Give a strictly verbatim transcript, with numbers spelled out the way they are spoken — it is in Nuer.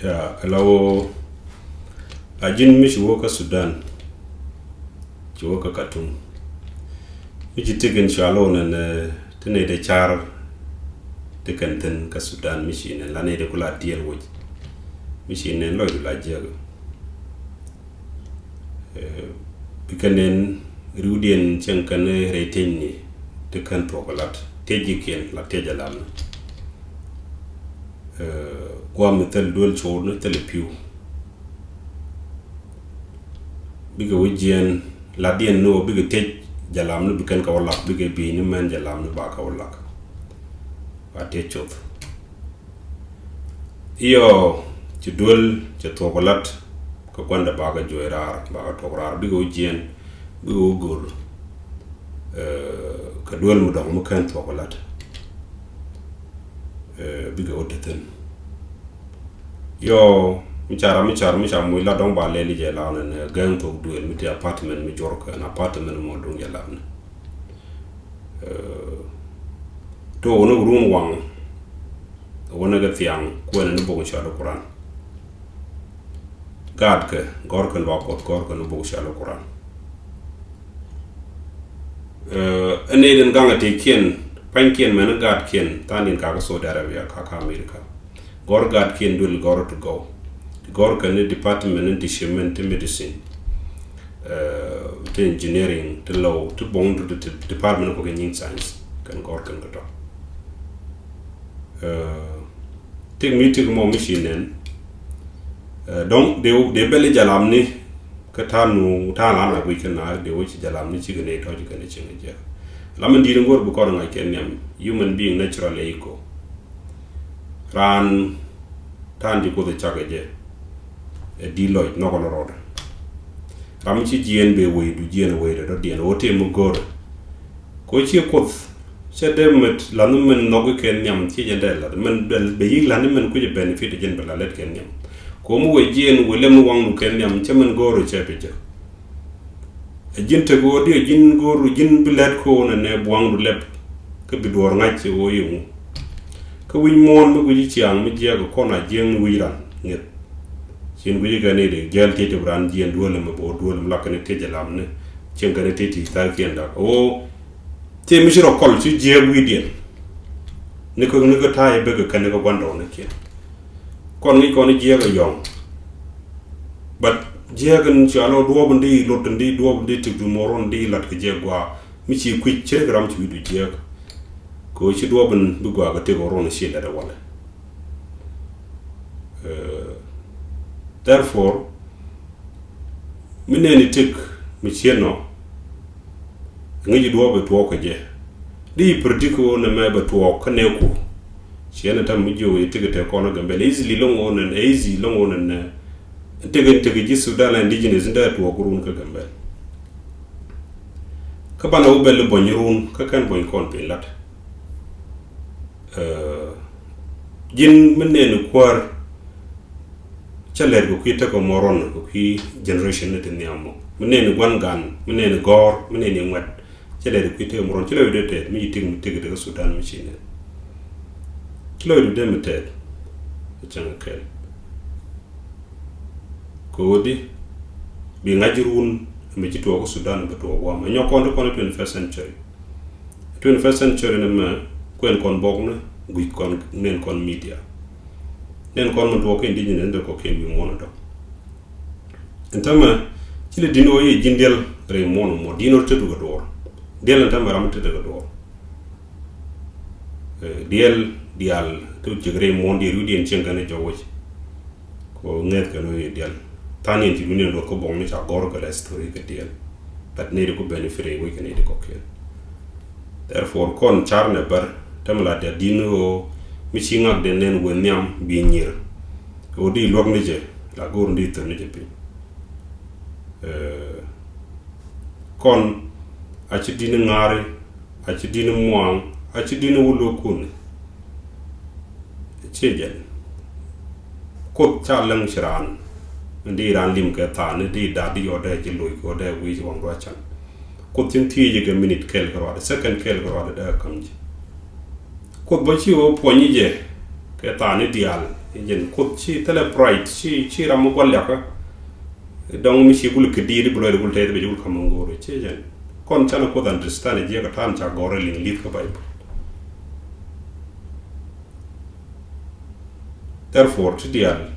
Ya, la wä a ji̱n mi ci wä kä Sudan, ci wä kä Khartoum. Mi ci tikin cua lo̱w nɛn ti nɛy dee car ti kɛn thi̱n kä Sudan mi ci nɛn la nɛy dee ku la tiɛɛl wec. Mi ci nɛn lɔcdu la jiäk. Bi kɛn nɛn riwdiɛn cieŋ kɛn rɛy tiecni ti kɛn thuɔk lat tiec ji̱kiɛn la tiec alam ni. Guam mi thil duel cor ni thil piu. Bikɛ wä jiɛn latdiɛn ni wä bikɛ tiec jalam ni bi kɛn kɛ wä lak bikɛ bi ni mɛn jalam ni ba kɛ wä lak. Ba tiec coth. Iyɔ ci duel cɛ thuɔk lat kɛ kuandɛ ba kɛ juɔy raar ba kɛ tuɔk raar bikɛ wä jiɛn bikɛ wä gor. Kɛ duel mi dɔŋ mi kɛn thuɔk lat bikɛ wä tethin. Yɔ mi ca ram mi ca ram mi ca muc la dɔŋ ba lɛli jɛ la nɛ nɛ gɛŋ thok duel mi ti apartment mi jɔr kɛ na apartment mɔ duŋ jɛ la nɛ. Ti wä ni run waŋ wä ni kɛ thiaŋ kuɛn ni bok cɔal kuran. Gaat kɛ gɔr kɛ luak kuɔth gɔr kɛ ni bok cɔal kuran. Ɛn ni den gaŋ a ti kiɛn pa̱nykiɛn mɛn gaat kiɛn than din ka kä Saudi Arabia ka kä America. Gɔr gaat kiɛn duel gɔr ti gɔw ti gɔr kɛn ni department ni ti cement ti medicine ti engineering ti law ti boŋ ti department kɔ kɛ nyin science kɛn gɔr kɛn kɛ tɔ. Tik mi tik mɔ mi ci nɛn dɔŋ de bɛli jalam ni. Kä ta̱a̱ nu ta̱a̱ lan a guic kä na de wä ci jalam ni ci kɛ nɛy tɔ̱ ci kɛ nɛy cieŋ jiɛk. Lam in di̱i̱t in go̱r bi kɔn ŋa̱c kɛ nhiam human being natural ego. Raan ta̱a̱n ci kuoth cak ɛ jɛ ɛ di̱i̱t lɔc nhɔk ɔn rɔɔdɛ. Ram ci jiɛɛn bee wecdu jiɛɛn ɛ wecdɛ dɔ̱diɛn ɛ wä tëë mi go̱rɛ. Kɛ wä ci kuoth cɛ dee mɛt la̱th mi mɛn nhɔk kɛ nhiam ci jɛ dee la̱th mɛn bɛ yi̱k la̱th ni mɛn kui̱c ɛ benefit ɛ jɛn bɛ la̱th lɛt kɛ nhiam. Kɛ wä mi wee jiɛɛn wee lɛm ni waŋdu kɛ nhiam cɛ mɛn go̱o̱r ɛ cɛ pi jɛ. Ɛ ji̱n tek ɣöö di ɛ ji̱n go̱o̱r ji̱n bi lɛt ko̱o̱n ɛ nɛ buaŋdu lɛp. Kä bi duɔɔr ŋa̱c cɛ ɣöö yɛ ŋu. Kä wi̱c muɔ̱ɔ̱n mi gui̱c ciaŋ mi jiɛɛk ɛ kɔn a jiɛɛŋ ni wi̱c ran ŋi̱eth. Cin gui̱c kɛ ni di jiɛɛl tiec ti bi ran jiɛɛn duël ɛmɛ bo̱o̱r duël ɛmɛ lak kɛn tiec ɛ lam ni cieŋ kɛn tiec ti tha̱a̱r kiɛn dak ɣöö. Ti mi ci rɔ kɔl ci jiɛɛk wi̱i̱diɛn. Ni kä ni kä ta̱a̱ yɛ bek kɛ kɛn ni kä gua̱ndɔɔŋnikiɛn. Kɔn ŋi̱c kɔn jiɛɛk ɛ yɔ̱ŋ. But jiɛɛk in cua lɔ duɔɔp in di lot in di duɔɔp in di tik du mɔr in di lat kɛ jiɛɛk gua̱a̱ mi ci kui̱c cɛ kɛ ram ci wi̱i̱du jiɛɛk. Kɛ ɣöö ci duɔɔp in bi gua̱a̱ kɛ tik ɣɔr in ci lɛt ɛ walɛ. Therefore mi nɛɛni tëk mi ciet nɔ. Ŋäc i̱ duɔɔp i̱ tuɔɔk kɛ jɛ di i̱ predict ɣöö nɛ mɛ bɛ tuɔɔk kä nɛɛku. Ciɛn ɛ täm mi jiök i̱ tëk i̱ tëk kɔn kä Gambɛl easily lɔŋ ɣöö nɛn easy lɔŋ ɣöö nɛn nɛ. Tëk in tëk i̱ ji̱ Sudan la indigenous in dee tuɔɔk run kä Gambɛl. Kä banɛ wä bɛl i̱ bɔny run kä kɛn bɔny kɔn piny lat. Ji̱n mi nɛɛni kuäär. Cä lɛt kɛ kui̱ tekɛ mɔrɔn kɛ kui̱ generation ni ti nhiam mɔ mi nɛɛni gua̱n gan mi nɛɛni gɔ̱r mi nɛɛni ŋuɛt. Cä lɛt kɛ kui̱ tekɛ mɔrɔn ci lɛ wi̱dɛ tɛth mi ci tik mi tik tekɛ Sudan mi ci nɛn. Ci lɛ wi̱dɛ mi tɛth. Cäŋ kɛl kɛ ɣöö di bi ŋa̱c run mi ci tuɔɔk Sudan bi tuɔɔk guam ɛ nyɔk kɔn ti kɔn twenty first century. Twenty first century ni mɛ kuɛn kɔn bɔk ni guic kɔn nɛn kɔn media. Nɛn kɔn mi tuɔɔk indigenous ni dee kɔkiɛn wi̱i̱ muɔ̱n dɔ̱ŋ. Ɛn tämɛ ci lɛ di̱n ɣöö yɛ ji̱n diɛl rɛy muɔ̱n mɔ di̱n ɣöö tetdu kɛ duɔɔr. Diɛl ɛn tämɛ ram tetdu kɛ duɔɔr. Diɛl diaal ti cik rɛy muɔ̱n diɛl wi̱diɛn cieŋ kɛn jɔk wec. Kɛ ŋäth kɛn wee diɛl than yɛn ci mi ni luɔth kä bɔŋ ni ca gɔr kɛ lɛ story kɛ diɛl. But ni di ku benefit wee kɛ ni di kɔkiɛn. Therefore kɔn car nɛ bär tɛmɛ la diɛl din ɣöö mi ci ŋak den nɛn wee nhiam bi nyir. Kɛ wee di luɔk ni jɛ la go̱r ni di thör ni jɛ piny. Kɔn a ci din ŋa̱ri. A ci di̱n muaŋ a ci di̱n wulokun. Ci jɛn kuoth ca läŋ ci raan. Di raan lim kɛ thaani di da̱t di yɔdɛ ci loc kɛ ɔdɛ wi̱i̱ ci waŋ duacan. Kuoth cin thiec kɛ minit kɛl kɛ ruaadɛ second kɛl kɛ ruaadɛ dee käm ji̱. Kuoth bä ci wä puɔ̱ny jɛ kɛ thaani diaal. Jɛn Kuoth ci thilɛ pride, ci, ci ram mi gual liakä. Dɔŋ mi ci gul kɛ diit bi luɔi di gul tɛth bɛ ci gul kam mi go̱o̱r ci jɛn. Kɔn canɛ Kuoth understand jiɛ kɛ ta̱a̱n ca gɔ̱r liŋ li̱th kä Bible. Therefore ti diaal